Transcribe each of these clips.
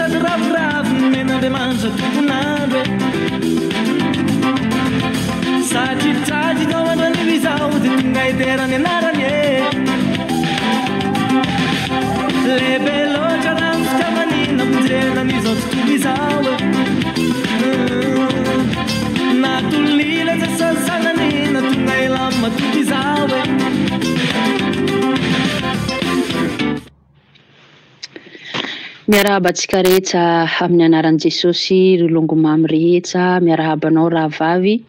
sady ravoravo nomen'Andriamanitra tompon'andro e. Satria tratry izao andro anio izao dia tonga hidera ny anarany e. Lehibe loatra raha ny fitiavany namonjena an'izao tontolo izao e. Natolony ilay Jesosy Zanany nahatonga elam matoky izao e. Miarahaba antsika rehetra amin'ny anaran'i Jesosy ry longo mamy rehetra, miarahaba anao rahavavy,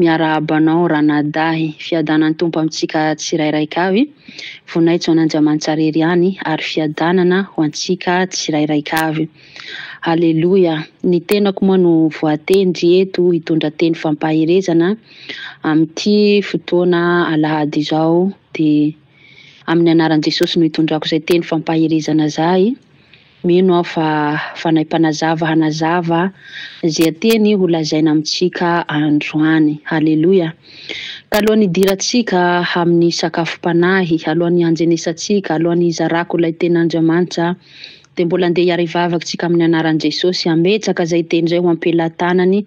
miarahaba anao ranadahy. Fiadanan'ny Tompo amintsika tsirairaika avy. Voninahitra ho an'Andriamanitra rery ihany ary fiadanana ho antsika tsirairaika avy. Aleloia. Ny tenako moa no voatendry eto hitondra teny fampaherezana amin'ity fotoana alahady izao dia Amin'ny anaran'i Jesosy no itondrako izay teny fampaherezana izay. Mino aho fa Fanahy Mpanazava hanazava izay teny ho lazaina amintsika androany. Haleloia. Ka alohan'ny hidirantsika amin'ny sakafom-panahy, alohan'ny hanjenesantsika, alohan'ny hizarako ilay tenin'Andriamanitra, Dia mbola andeha hiara-hivavaka tsika amin'ny anaran'i Jesosy hametsaka izay teny izay ho am-pelatanany.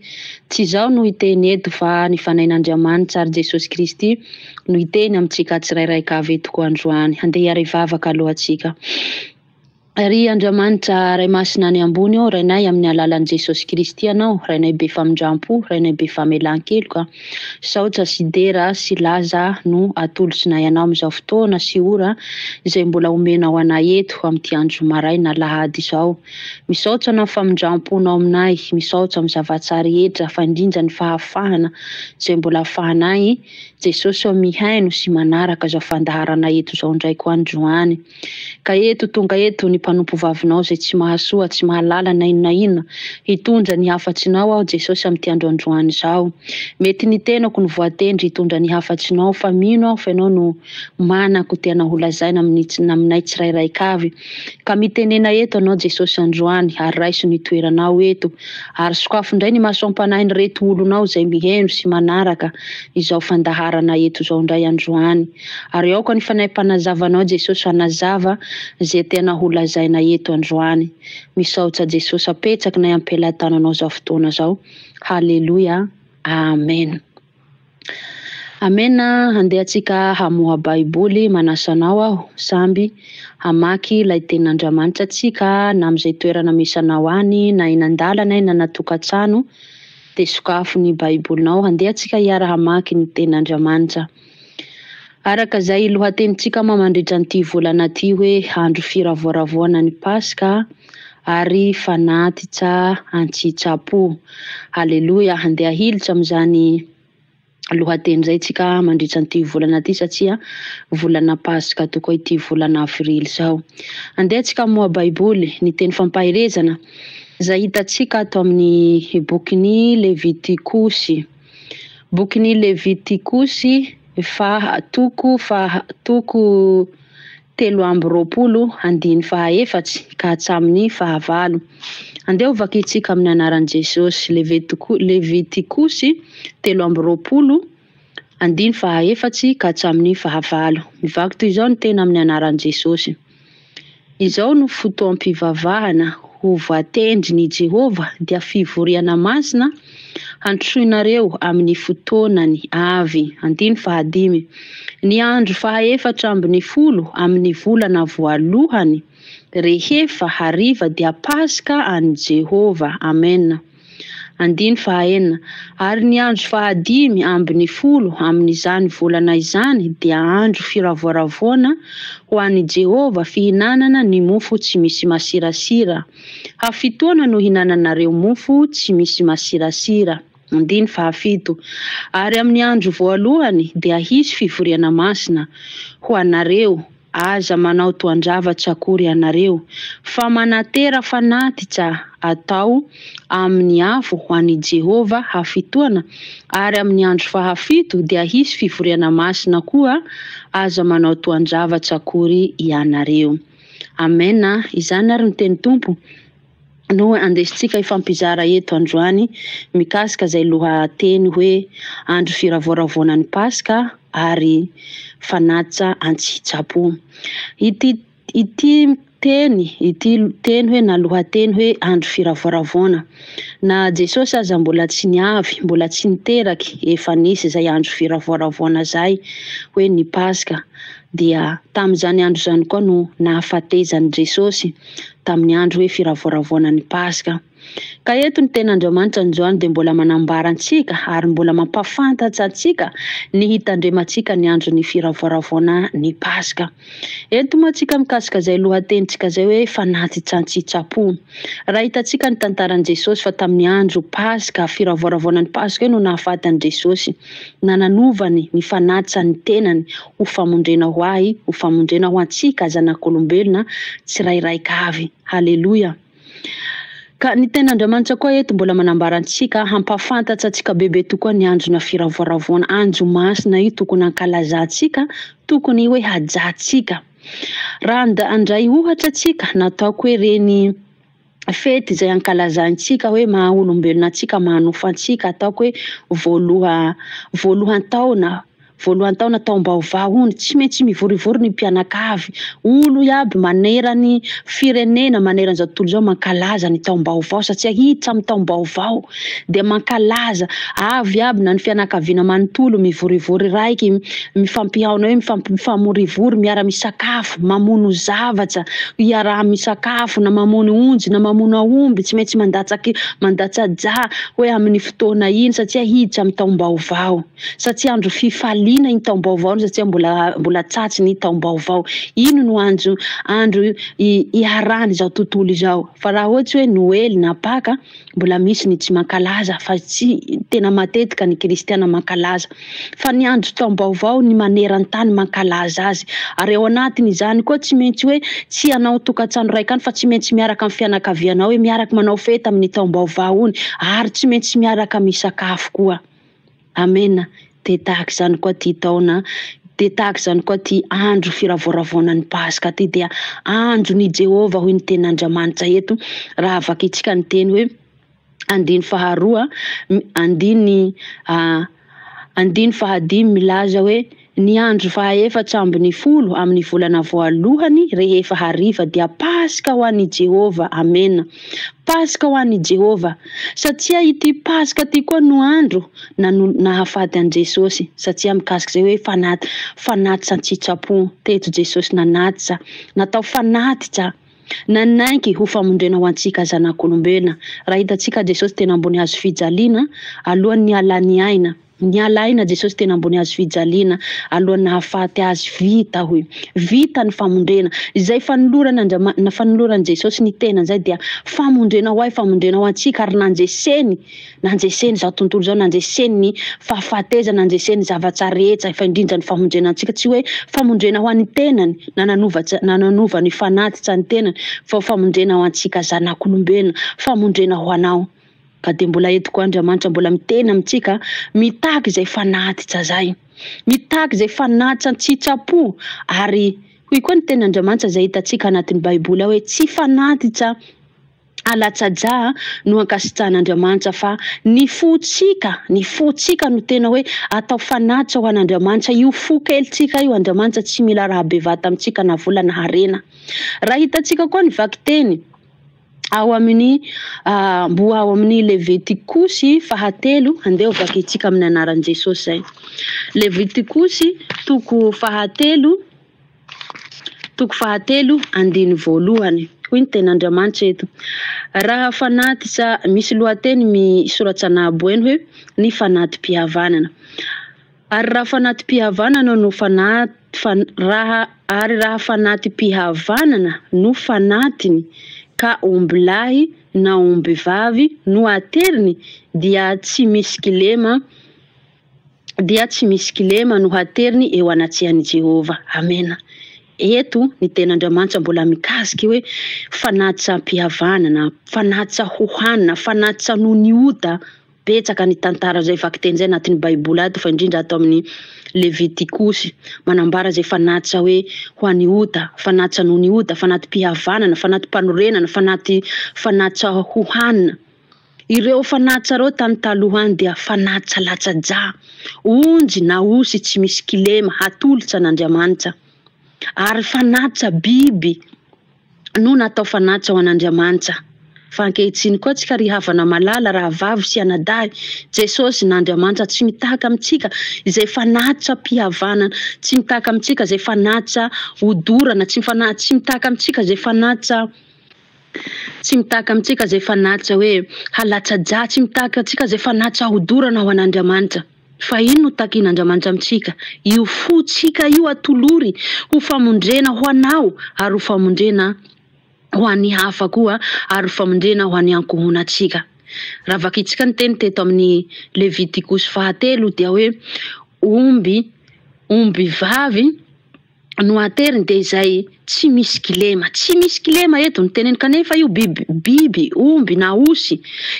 Tsy izaho no hiteny eto fa ny Fanahin'Andriamanitra ary Jesosy Kristy no hiteny amintsika tsirairaika avy eto koa androany. Andeha hiara-hivavaka aloha tsika. Ry Andriamanitra Ray Masina any ambony ô, Rainay amin'ny alalan'i Jesosy Kristy Ianao, Rainay be famindrampo, Rainay be famelan-keloka. Saotra sy dera sy laza no atolotrinay anao amin'izao fotoana sy ora izay mbola omenao anay eto amin'ity andro maraina alahady izao. Misaotra anao famindram-ponao aminay, misaotra amin'ny zava-tsa rehetra fa indrindra ny fahafahana izay mbola afahanay Jesosy ô mihaino sy manaraka izao fandaharana eto izao indray koa androany. Ka eto tonga eto ny mpanompovavinao izay tsy mahasoa, tsy mahalala na inona na inona, hitondra ny hafatsinao aho Jesosy amin'ity andro androany izao. Mety ny tenako no voatendry hitondra ny hafatsinao fa mino aho fa ianao no manako tena ho lazaina amin'ny aminay tsirairaika avy. Ka mitenena eto anao Jesosy androany ary raiso ny toeranao eto ary sokafo indray ny maso am-panahin'ireto olonao izay miheno sy manaraka izao fandaharana eto izao indray androany. Ary aoka ny Fanahy Mpanazavanao Jesosy hanazava ze tena ho lazaina eto androany. Misaotsa Jesosy apetsaky nay ampelatananao zao fotoana zao. Haleloia. Amen. Amena handeha tsika hamoha baiboly manasa anao aho samby hamaky ilay tenin'Andriamanitra tsika na amizay toerana misy anao any na eny andalana na eny tokatrano dia sokafo ny baibolinao handeha tsika hiara hamaky ny tenin'Andriamanitra. Araka izay lohatenintsika moa mandritra an'ity volana ity hoe andro firavoaravoana ny Paska ary fanatitra an-tsitrapo. Aleloia! Handeha hiditra amin'izany lohateny izay tsika mandritra an'ity volana ity satria volana Paska tokoa ity volana avrily izao. Andeha tsika hamoha Baiboly, ny teny fampaherezana izay hitantsika ato amin'ny bokin'ny Levitikosy. Bokin'ny Levitikosy faha toko faha toko 23 andininy faha efatsy ka hatramin'ny faha valo. Andeha ho vakintsika amin'ny anaran'i Jesosy. Levitiko Levitikosy 23 andininy faha efatsy ka hatramin'ny faha valo. Mivaky toy izao ny tena amin'ny anaran'i Jesosy. Izao no fotoam-pivavahana ho voatendrin' i Jehovah, dia fivoriana masina hantsoinareo amin' ny fotoanany avy. Andininy fahadimy. Ny andro fahaefatra ambin' ny folo amin' ny volana voalohany, rehefa hariva, dia Paska an' i Jehovah. Amena. Andininy fahaenina. Ary ny andro fahadimy ambin'ny folo amin'izany volana izany dia andro firavoaravoana ho an'i Jehovah fihinanana ny mofo tsy misy masirasira. Hafitoana no hinananareo mofo tsy misy masirasira. Andininy fahafito. Ary amin'ny andro voalohany dia hisy fivoriana masina ho anareo, Aza manao toan-javatra akory ianareo, fa manatera fanatitra atao amin'ny afo ho an'i Jehovah hafitoana, ary amin'ny andro fahafito dia hisy fivoriana masina koa, aza manao toan-javatra akory ianareo. Amena, izany ary ny teny Tompo. no andesintsika hifampizara eto androany mikasika izay lohateny hoe andro firavoaravoana ny Paska ary fanatitra an-tsitrapo. Ity ity teny ity teny hoe na lohateny hoe andro firavoravoana. Na Jesosy aza mbola tsy niavy, mbola tsy niteraky, efa nisy izay andro firavoravoana izay hoe ny Paska. Dia tamin'izany andro izany koa no nahafatezan'i Jesosy, tamin'ny andro hoe firavoravoana ny Paska. Ka eto ny tenin'Andriamanitra androany dia mbola manambara antsika ary mbola mampahafantatra antsika ny hitandremantsika ny andron'ny firavoravoana ny Paska. Eto moa tsika mikasika izay lohatenintsika izay hoe fanatitra an-tsitrapo. Raha hitantsika ny tantaran'i Jesosy fa tamin'ny andro Paska, firavoravoana ny Paska io no nahafaty an'i Jesosy, na nanovany ny fanatitra ny tenany ho famondrena ho ahy, ho famondrena ho antsika zanak'olombelona tsirairaika avy. Haleloia! Ka ny tenin'Andriamanitra koa eto mbola manambara antsika, hampahafantatra antsika bebe tokoa ny androna firavoravoana, andro masina io tokony hankalazantsika, tokony hoe hajantsika. Raha handray ohatra antsika, nataoko hoe ireny fety izay ankalazantsika hoe maha olombelona antsika, maha nofo antsika, ataoko hoe voaloha voalohan-taona, Voalohan-taona taom-baovao hono, tsy maintsy mivorivory ny mpianakavy, olo iaby manerany firenena, manerana izao tontolo izao mankalaza ny taom-baovao satria hiditra amin'ny taom-baovao dia mankalaza, avy iaby na ny fianakaviana manontolo mivorivory raiky, mifampihaona eo, mifamorivory, miara-misakafo, mamono zavatra, iaraha-misakafo na mamono onjy na mamono aomby, tsy maintsy mandatsaky mandatsa-dra hoe amin'ny fotoana iny satria hiditra amin'ny taom-baovao. Satria andro fifaliana iny taom-baovao iny satria mbola mbola tsatsy ny taom-baovao. Iny no andro andro iarahana izao tontolo izao. Fa raha ohatsy hoe Noely na Paka, mbola misy ny tsy mankalaza fa tsy tena matetika ny kristiana mankalaza. Fa ny andro taom-baovao ny maneran-tany mankalaza azy. Ary ao anatin'izany koa tsy maintsy hoe tsy hanao tokantrano raika any fa tsy maintsy miaraka amin'ny fianakavianao hoe miaraka manao fety amin'ny taom-baovao ony ary tsy maintsy miaraka misakafo koa. Amena, dia tahaka izany koa ity taona, dia tahaka izany koa ity andro firavoravoana ny Paska ity, dia andron' i Jehovah hoy ny tenin'Andriamanitra eto, raha vakintsika ny teny hoe andiny faharoa, andiny andiny fahadimy milaza hoe ny andro fahaefatra ambin'ny folo amin'ny volana voalohany rehefa hariva dia Paska ho an'i Jehovah. Amena. Paska ho an'i Jehovah. Satria ity Paska ity koa no andro nahafaty an'i Jesosy. Satria mikasika izay hoe fanat, fanatitra an-tsitrapo. Teto Jesosy nanatitra. Natao fanatitra. Nanaiky ho famondrena ho antsika zanak'olombelona. Raha hitantsika Jesosy tena ambony hazo fijaliana, alohan'ny nialany aina. Niala aina Jesosy tena ambony hazo fijaliana alohan'ny nahafaty azy vita hoy. Vita ny famondrena. Izay fanolorana Andriamanitra, fanoloran'i Jesosy ny tenany izay dia famondrena ho ahy, famondrena ho antsika ary nandreseny, nandreseny izao tontolo izao, nandreseny ny fahafatesana, nandreseny ny zavatra rehetra fa indrindra ny famondrena antsika. Tsy hoe famondrena ho an'ny tenany na nanova, na nanova ny fanatitra ny tenany fa famondrena ho antsika zanak'olombelona, famondrena ho anao. Ka dia mbola eto koa Andriamanitra mbola miteny amintsika, mitaky izay fanatitra izay. Mitaky izay fanatitra an-tsitrapo. Ary hoy koa ny tenin'Andriamanitra izay hitantsika anatin'ny Baiboly ao hoe tsy fanatitra alatsa-drà no ankasitrahan'Andriamanitra fa ny fontsika, ny fontsika no tena hoe atao fanatitra ho an'Andriamanitra. Io fo kelintsika io, Andriamanitra tsy mila raha bevata amintsika na vola na harena. Raha hitantsika koa ny vakiteny Ao amin'ny mboa ao amin'ny Levitikosy fahatelo, andeha ho vakintsika amin'ny anaran'i Jesosy izay. Levitikosy toko fahatelo, toko fahatelo andiny voalohany. Hoy ny tenin'Andriamanitra eto. Raha fanatitra, misy lohateny misoratra anabo eny hoe ny fanati-pihavanana. Ary raha fanati-pihavanana no raha ary raha fanati-pihavanana no fanatiny ka ombilahy na ombivavy no ateriny dia tsy misy kilema dia tsy misy kilema no hateriny eo anatrehan'i Jehovah. Amena. Eto ny tenin'Andriamanitra mbola mikasika hoe fanatitra-pihavanana, fanatitra hohanina, fanatitra noho ny ota. Betsaka ny tantara izay vakiteny izay anatin'ny baiboly ato fa indrindra ato amin'ny Levitikosy manambara izay fanatitra hoe ho an'ny ota, fanatitra noho ny ota, fanati-pihavanana, fanati-panorenana, fanati fanatitra hohanina. Ireo fanatitra ireo tany taloha any dia fanatitra latsa-dra, onjy na osy tsy misy kilema hatolotra an'Andriamanitra ary fanatitra biby. no natao fanatitra ho an'Andriamanitra. Fa ankehitriny koa tsika ry havana malala, rahavavy sy anadahy, Jesosy na Andriamanitra tsy mitaka amintsika izay fanatitra mpihavanana, tsy mitaka amintsika izay fanatitra hodorana, tsy mifana- tsy mitaka amintsika izay fanatitra tsy mitaka amintsika izay fanatitra hoe halatsa-dra, tsy mitaka antsika izay fanatitra hodorana ho an'Andriamanitra. Fa ino no takin'Andriamanitra amintsika? Io fontsika io atolory ho famondrena ho anao ary ho famondrena ho an'ny hafa koa ary ho famondrena ho an'ny ankohonantsika. Raha vakintsika ny teny teto amin'ny Levitikosy fahatelo dia hoe omby, omby vavy no ateriny dia izay tsy misy kilema. Tsy misy kilema eto no teneny kanefa io biby, biby, omby na osy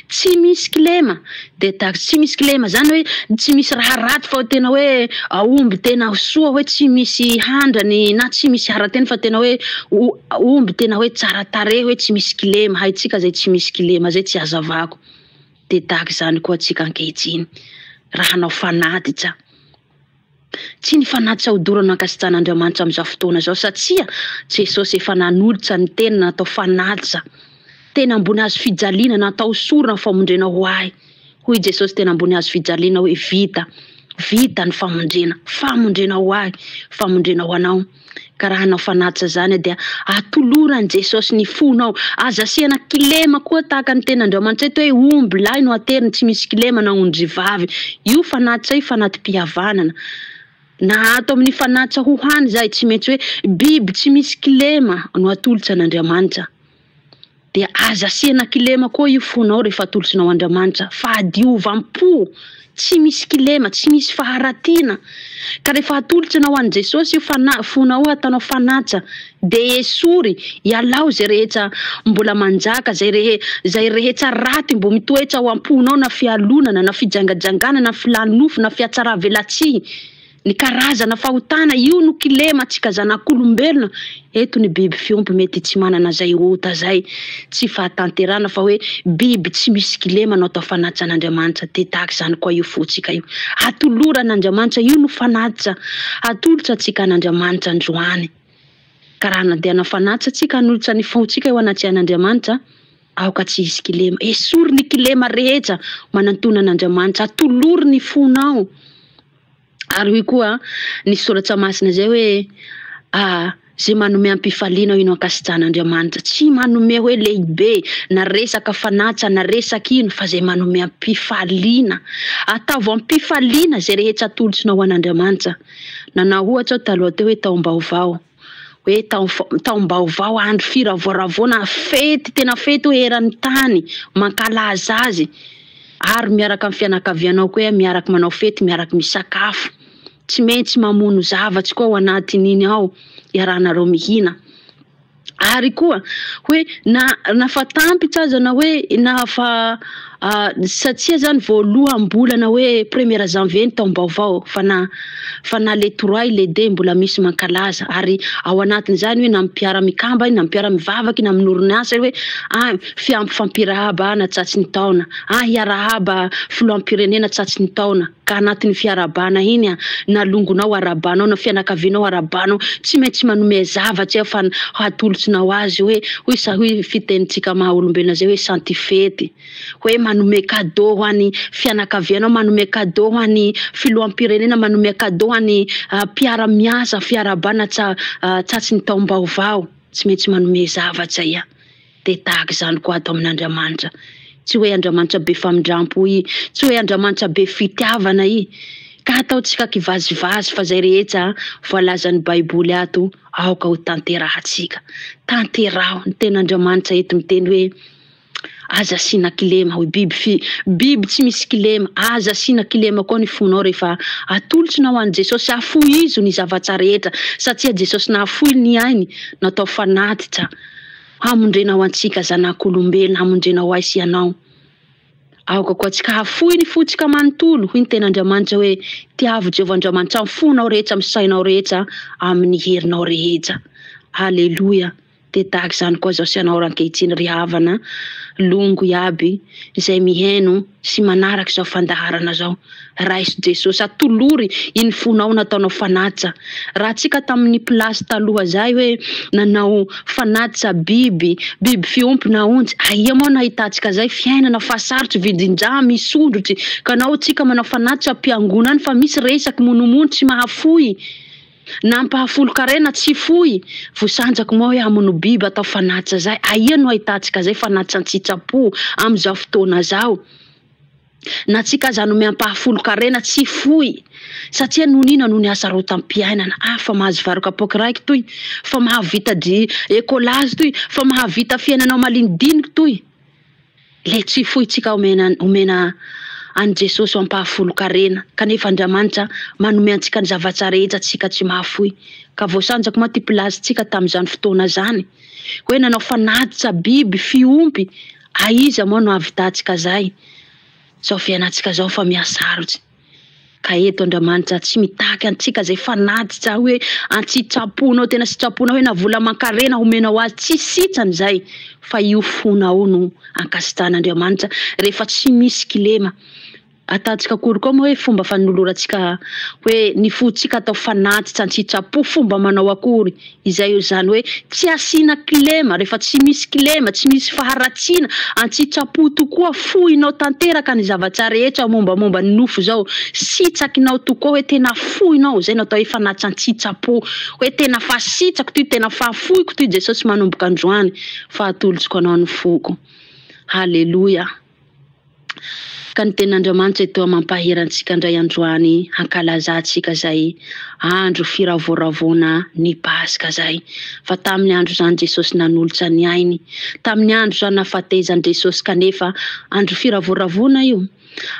tsy misy kilema dia tahaka tsy misy kilema zany hoe tsy misy raha ratsy fa tena hoe omby tena soa hoe tsy misy handrany na tsy misy harateny fa tena hoe omby tena hoe tsara tarehy hoe tsy misy kilema. Haintsika izay tsy misy kilema zay tsy hazavako. Dia tahaka izany koa antsika ankehitriny raha hanao fanatitra. Tsy ny fanatitra hodorana ankasitrahan'Andriamanitra amin'izao fotoana izao, satria Jesosy efa nanolotra ny tenany natao fanatitra teny ambony hazo fijaliana, natao sorona famonjena ho ahy. Hoy Jesosy teny ambony hazo fijaliana hoe, Vita, vita ny famonjena, famonjena ho ahy, famonjena ho anao. Ka raha hanao fanatitra izany dia atoloran'i Jesosy ny fonao. Aza asiana kilema koa tahaka ny tenin'Andriamanitra eto hoe omby lahy no ateriny tsy misy kilema na ondry vavy. Io fanatitra io fanati-pihavanana. Na ato amin'ny fanatitra ho hany izay tsy maintsy hoe biby tsy misy kilema no atolotra an'Andriamanitra. Dia aza asiana kilema koa io fonao rehefa atolotrinao Andriamanitra. Fahadiovam-po, tsy misy kilema, tsy misy faharatiana. Ka rehefa atolotrinao an'i Jesosy io fana, fonao io ataonao fanatsa, dia esory, ialao izay rehetra mbola manjaka, izay rehe, izay rehetra raty mbo mitoetra ao am-ponao na fialonana, na fijangajangana, na filan'ny nofo, na fihatsaravelatsihy. Ny karazana fahotana, io no kilema antsika zanak'olombelona, eto ny biby fiompy mety tsy manana zay ota zay, tsy fahatanterahana fa hoe biby tsy misy kilema no atao fanatitra an'Andriamanitra, dia tahaka izany koa io fontsika io, atolorana Andriamanitra, io no fanatitra atolotra antsika an'Andriamanitra androany, ka raha nandeha fanatitra antsika hanolotra ny fontsika eo anatrehan'Andriamanitra, Aoka tsy hisy kilema. Esory ny kilema rehetra manantona an'Andriamanitra. Atolory ny fonao. Ary hoy koa ny soratra masina izay hoe ah, izay manome am-pifaliana io no ankasitrahan'Andriamanitra. Tsy manome hoe lehibe na resaka fanatsa na resaka ino fa izay manome am-pifaliana. Ataovy am-pifaliana izay rehetra atolotrinao ho an'Andriamanitra. Nanao ohatra aho taloha teo hoe taom-baovao. Hoe taom-baovao, andro firavoaravoana, fety, tena fety hoe eran'ny tany, mankalaza azy. Ary miaraka amin'ny fianakavianao koa hoe miaraka manao fety, miaraka misakafo. Tsy maintsy mamono zavatsy koa ao anatin'iny ao, iarahanareo mihina. Ary koa hoe na na fa tampitra aza na hoe na fa satria zany voaloham-bolana hoe premier janvier ny taom-baovao fa na fa na le trois le deux mbola misy mankalaza ary ao anatin'izany hoe na mpiara-mikamba na mpiara-mivavaky na amin'ny orinasa hoe ah fiampifampirahaba na tratry ny taona ah hiarahaba filoham-pirenena tratry ny taona. Ka anatin'ny fiarahabana iny a, na longonao arahabanao na fianakavianao arahabanao, tsy maintsy manome zavatra eo fa hatolotsinao azy hoe, hoy sa hoy fitenintsika maha olombelona zay hoe santifety, hoe manome cadeau ho an'ny fianakavianao, manome cadeau ho an'ny filoham-pirenena, manome cadeau ho an'ny mpiara-miasa, fiarahabana tsa tsatsy ny taom-baovao, tsy maintsy manome zavatra ia. Dia tahaka izany koa ato amin'Andriamanitra. Tsy hoe Andriamanitra be famindrampo i, tsy hoe Andriamanitra be fitiavana i, ka ataontsika kivazivazy fa izay rehetra voalazan'ny Baiboly ato aoka ho tanterahantsika. Tanteraho. Ny tenin'Andriamanitra eto miteny hoe aza asiana kilema, hoy biby fi, biby tsy misy kilema, aza asiana kilema koa ny fonao rehefa atolotrinao an'i Jesosy, afoizo ny zavatra rehetra, satria Jesosy nahafoy ny ainy natao fanatitra. Hamonjena ho antsika zanak'olombelona, hamonjena ho ahy sy ianao. Aoka koa antsika hahafoy ny fontsika manontolo, hoy ny tenin'Andriamanitra hoe, Tiavo Jehovah Andriamanitra amin'ny fonao rehetra, amin'ny sainao rehetra, amin'ny herinao rehetra. Aleloia! Dia tahaka izany koa izao sy ianao ankehitriny ry havana, longo iaby izay mihaino sy manaraka izao fandaharana izao. Raiso Jesosy, atolory iny fonao nataonao fanatitra. Raha tsika tamin'ny place taloha zay hoe nanao fanatitra biby, biby fiompy na onjy, aia moa nahitantsika zay fiainana fa sarotsy vidin-draha misondrotry ka nao tsika manao fanatitra am-piangonana fa misy resaky monomono tsy mahafoy na ampahafolon-karena tsy foy, vosanjako moa hoe hamono biby atao fanatitra zay, aia no ahitantsika zay fanatitra an-tsitrapo amin'izao fotoana zao. Na tsika aza hanome ampahafolon-karena tsy foy satria noho ny inona noho ny hasarotam-piainana. Ah fa mahazo vary kapoaka raiky toy, fa mahavita di écolage toy, fa mahavita fiainanao malinidiniky toy. Le tsy foy tsika omena omena an'i Jesosy ho ampahafolon-karena kanefa Andriamanitra manome antsika ny zavatra rehetra tsika tsy mahafoy. Ka voasanjako moa ty place tsika tamin'izany fotoana zany hoe nanao fanatitra biby fiompy. Aiza moa no hahavitantsika zay? Zao fiainantsika zao fa mihasarotsy. Ka eto Andriamanitra tsy mitaky antsika zay fanatitra hoe antsitraponao tena sitraponao hoe na vola aman-karena homenao azy tsy sitrany zay fa io fonao no ankasitrahan'Andriamanitra rehefa tsy misy kilema. Ataontsika akory koa moa hoe fomba fanolorantsika hoe ny fontsika atao fanatitra an-tsitrapo fomba manao akory izay izany hoe tsy asiana kilema rehefa tsy misy kilema tsy misy faharatsiana an-tsitrapo tokoa fohinao tanteraka ny zavatra rehetra mombamomba ny nofo izao sitsakinao tokoa hoe tena fohinao izay no atao hoe fanatitra an-tsitrapo hoe tena fa sitrako toy tena fa fohiko toy Jesosy manomboka androany fa atolotsiko anao ny foko. Haleloia. Ka ny tenin'Andriamanitra toa mampahery antsika indray androany hankalazantsika izay andro firavoravoana ny Paska izay. Fa tamin'ny andro izany Jesosy nanolotra ny ainy. Tamin'ny andro izany nahafatezan'i Jesosy kanefa andro firavoravoana io.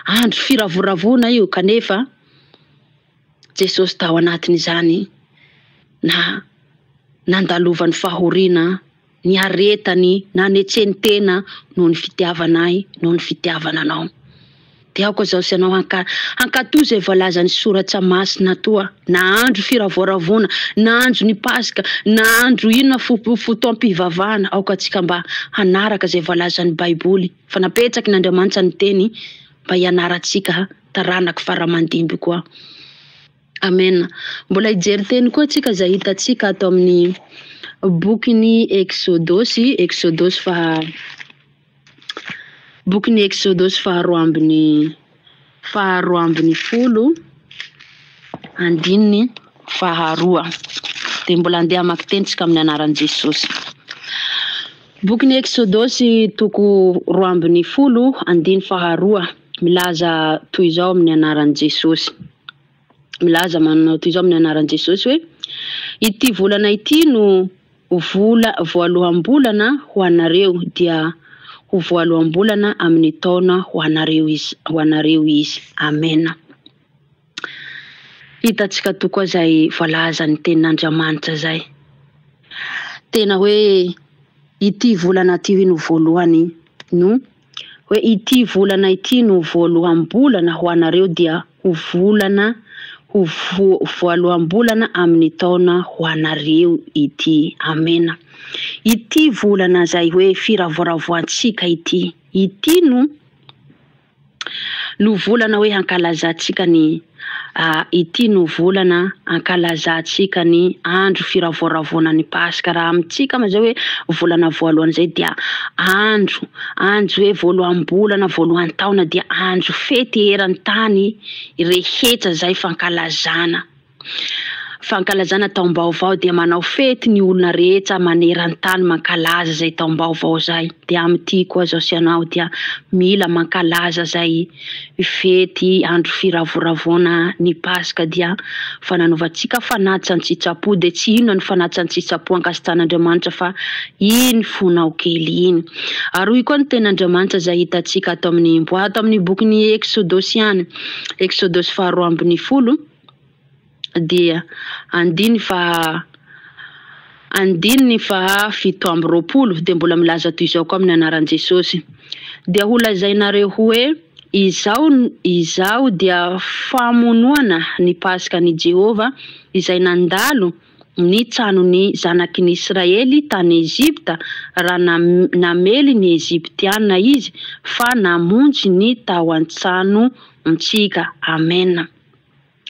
Andro firavoravoana io kanefa Jesosy tao anatin'izany na nandalovan'ny fahoriana niaretany, nanetseny tena noho ny fitiavana ahy, noho ny fitiavana anao. Dia aoka izao sy ianao hanka, hankatò izay voalazan'ny Soratra Masina toa, na andro firavoaravoana, na andro ny Paska, na andro inona fo, fotoam-pivavahana, aoka antsika mba hanaraka izay voalazan'ny Baiboly, fa napetraky ny Andriamanitra ny Teny mba hianarantsika taranaka fara aman-dimby koa. Amen. Mbola hijery teny koa tsika izay hitantsika ato amin'ny bokin'ny Eksodosy, Eksodosy faha bokin'ny Eksodosy faharoa ambin'ny faharoa ambin'ny folo andininy faharoa. Dia mbola andeha hamaky teny tsika amin'ny anaran'i Jesosy. Bokin'ny Eksodosy toko 12 andiny faharoa milaza toy izao amin'ny anaran'i Jesosy. Milaza manao toy izao amin'ny anaran'i Jesosy hoe, Ity volana ity no vola voaloham-bolana ho anareo, dia ho voaloham-bolana amin'ny taona ho anareo izy, ho anareo izy. Amena. Hitantsika tokoa izay voalazan'ny tenin'Andriamanitra izay. Tena hoe ity volana ity no voalohany no hoe ity volana ity no voaloham-bolana ho anareo dia ho volana ho voaloham-bolana amin'ny taona ho anareo ity. Amena. Ity volana izay hoe firavoravoantsika ity. Ity no no volana hoe hankalazantsika ny ity no volana ankalazantsika ny andro firavoaravoana ny Paska. Raha amintsika ma zay hoe volana voalohany zay dia andro, andro hoe voaloham-bolana, voalohan-taona dia andro fety eran-tany rehetra zay fankalazana. Fankalazana taom-baovao dia manao fety ny olona rehetra maneran-tany mankalaza izay taom-baovao izay. Dia amin'ity koa izao sy ianao dia mila mankalaza izay fety andro firavoravoana ny Paska dia fananaovantsika fanatitra an-tsitrapo dia tsy inona ny fanatitra an-tsitrapo ankasitrahan'Andriamanitra fa iny fonao kely iny. Ary hoy koa ny tenin'Andriamanitra izay hitantsika ato amin'ny ato amin'ny bokin'ny Eksodosy ihany, Eksodosy faharoa ambin'ny folo dia andiny faha andininy faha 27 dia mbola milaza toy izao koa amin'ny anaran'i Jesosy. Dia ho lazainareo hoe izao izao dia famonoana ny Paska an'i Jehovah izay nandalo. ny tranon'ny zanaky ny Israely tany Egypta raha namely ny Egyptiana Izy fa namonjy ny tao an-tranontsika. Amena.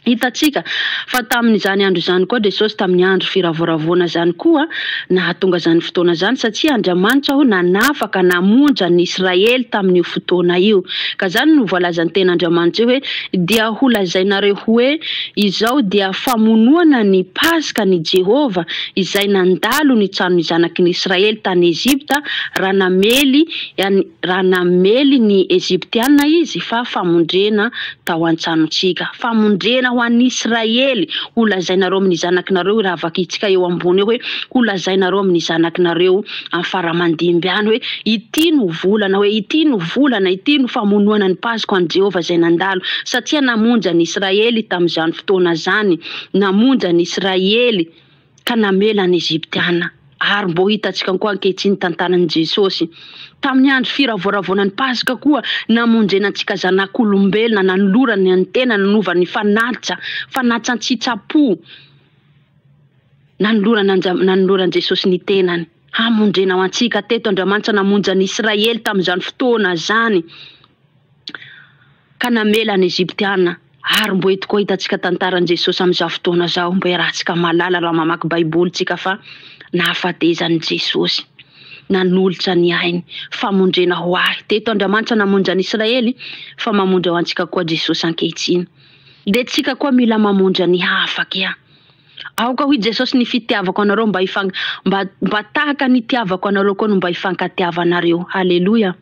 Hitantsika fa tamin'izany andro izany koa Jesosy tamin'ny andro firavoravoana izany koa nahatonga izany fotoana izany satria Andriamanitra ho nanafaka namonjy an'ny Israely tamin'io fotoana io. Ka izany no voalazan'ny tenin'Andriamanitra io hoe dia ho lazainareo hoe izao dia famonoana ny Paska an'i Jehovah izay nandalo ny tranon'ny zanaky ny Israely tany Egypta raha namely raha namely ny Egyptiana izy fa famondrena tao an-tranontsika. Famonjena ho an'ny Israely, ho lazainareo amin'ny zanakinareo raha vakintsika eo ambony eo hoe, ho lazainareo amin'ny zanakinareo amin'ny fara-mandimby any hoe, ity no volana, hoe ity no volana, ity no famonoana ny Paska ho an'i Jehovah izay nandalo, satria namonjy an'i Israely tamin'izany fotoana izany, namonjy an'i Israely. ka namela ny Egyptiana. Ary mbô hitantsika koa ankehitriny tantaran'i Jesosy. Tamin'ny andro firavoravoana ny Paska koa, namonjena antsika zanak'olombelona, nanolorany ny tenany, nanova ny fanatitra, fanatitra an-tsitrapo, nanolorana nanoloran'i Jesosy ny tenany, hamonjena ho antsika. Teto Andriamanitra namonjy an'i Israely tamin'izany fotoana izany. Ka namela ny Egyptiana. Ary mbo eto koa hitantsika tantaran'i Jesosy amin'izao fotoana izao, mbo iarahantsika mahalala raha mamaky baiboly tsika fa nahafatezan'i Jesosy, nanolotra ny ainy, famonjena ho ahy. Teto Andriamanitra namonjy an'Israely fa mamonjy ho antsika koa Jesosy ankehitriny. Dia tsika koa mila mamonjy ny hafa kea. Aoka hoy Jesosy ny fitiavako anareo mba hifan mba mba tahaka ny itiavako anareo koa no mba hifankatiavanareo. Haleloia.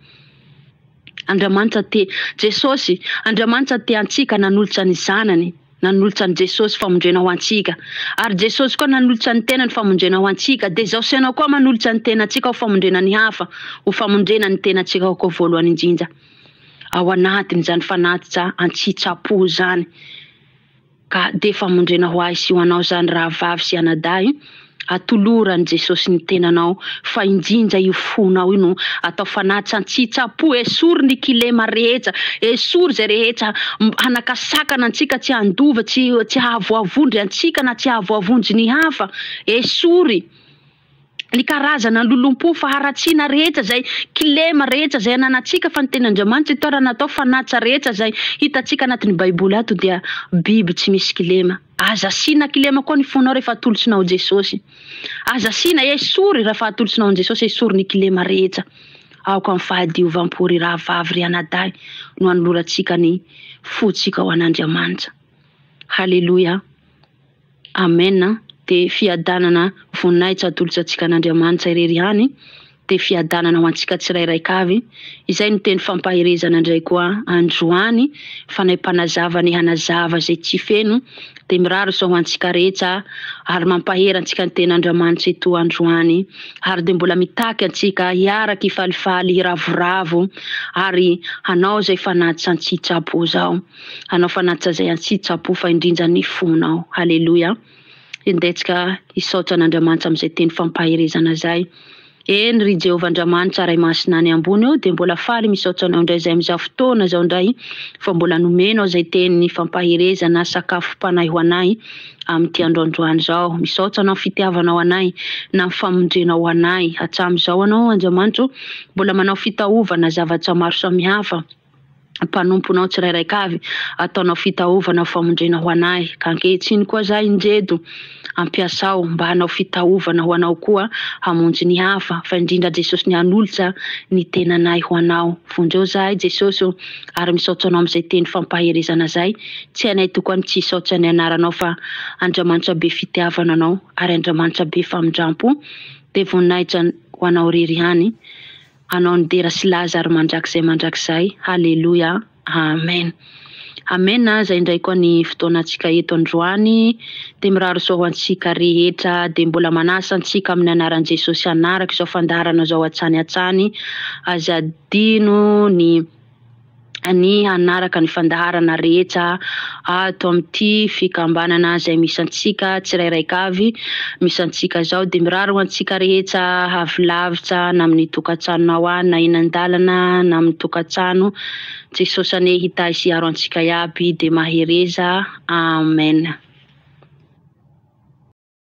Andriamanitra te, Jesosy, Andriamanitra te antsika nanolotra ny Zanany, nanolotra an'i Jesosy famonjena ho antsika. Ary Jesosy koa nanolotra ny tenany famonjena ho antsika. Dia izao sy ianao koa manolotra ny tenantsika ho famonjena ny hafa, ho famonjena ny tenantsika koa voalohany indrindra. Ao anatin'izany fanatitra an-tsitrapo izany. Ka dia famonjena ho ahy sy ho anao izany rahavavy sy anadahy, atolora an'i Jesosy ny tenanao fa injinja io fonao io no atao fanatitra an-tsitrapo, esory ny kilema rehetra, esory izay rehetra hanakasakana antsika tsy handova, tsy tsy hahavoavondry antsika na tsy hahavoavonjy ny hafa, esory. ny karazana lolompo, faharatsiana rehetra izay kilema rehetra izay ananantsika fa ny tenin'Andriamanitra ito raha natao fanatitra rehetra izay hitantsika anatin'ny baiboly ato dia biby tsy misy kilema. Aza asiana kilema koa ny fonao rehefa atolotsinao Jesosy. Aza asiana, esory rehefa atolotsinao an'i Jesosy, esory ny kilema rehetra. Aoka amin'ny fahadiovam-po ry rahavavy, ry anadahy no anolorantsika ny fontsika ho an'Andriamanitra. Haleloia. Amen a! Dia fiadanana voninahitra atolotra antsika an'Andriamanitra irery ihany, dia fiadanana ho antsika tsirairaika avy, izay no teny fampaherezana indray koa androany, Fanahy mpanazava ny hanazava izay tsy feno, dia mirary soa ho antsika rehetra ary mampahery antsika ny tenin'Andriamanitra eto androany, ary dia mbola mitaky antsika hiaraka hifalifaly hiravoravo ary hanao izay fanatitra an-tsitrapo izao. Hanao fanatitra izay an-tsitrapo fa indrindra ny fonao. Haleloia. Indeha hisaotra an'Andriamanitra amin'izay teny fampaherezana izay. Eny ry Jehovah Andriamanitra Ray Masina any ambony ô, dia mbola faly misaotra anao indray izay amin'izao fotoana izao indray fa mbola nomenao izay teny fampaherezana sakafom-panahy ho anay amin'ity andro androany izao. Misaotra anao fitiavanao anay na ny famonjenao ho anay hatramin'izao anao Andriamanitra ô, mbola manao fitaovana zavatra maro samihafa. mpanomponao tsirairaika avy, ataonao fitaovana ho famonjena ho anay, ka ankehitriny koa zahay indreto ampiasao mba hanao fitaovana ho anao koa hamonjy ny hafa, fa indrindra Jesosy ny hanolotra ny tenanay ho anao. Vonjeo zahay Jesosy ô, ary misaotra anao amin'izay teny fampaherezana zay, tsy hainay tokoa ny tsy hisaotra ny anaranao fa Andriamanitra be fitiavana anao ary Andriamanitra be famindrampo, dia voninahitra ho anao irery ihany. Anao ny dera sy laza ary mandrakizay mandrakizay haleloia amen amen zay indray koa ny fotoanantsika eto androany dia mirary soa ho antsika rehetra dia mbola manasa antsika amin'ny anaran'i Jesosy hanaraka izao fandaharana izao hatrany hatrany aza adino ny ny hanaraka ny fandaharana rehetra ato amin'ity fikambanana izay misy antsika tsirairaika avy misy antsika izao dia mirary ho antsika rehetra avy lavitra na amin'ny tokantranonao any na eny an-dalana na amin'ny tokantrano Jesosy anie hitahy sy hiaro antsika iaby dia mahereza amen.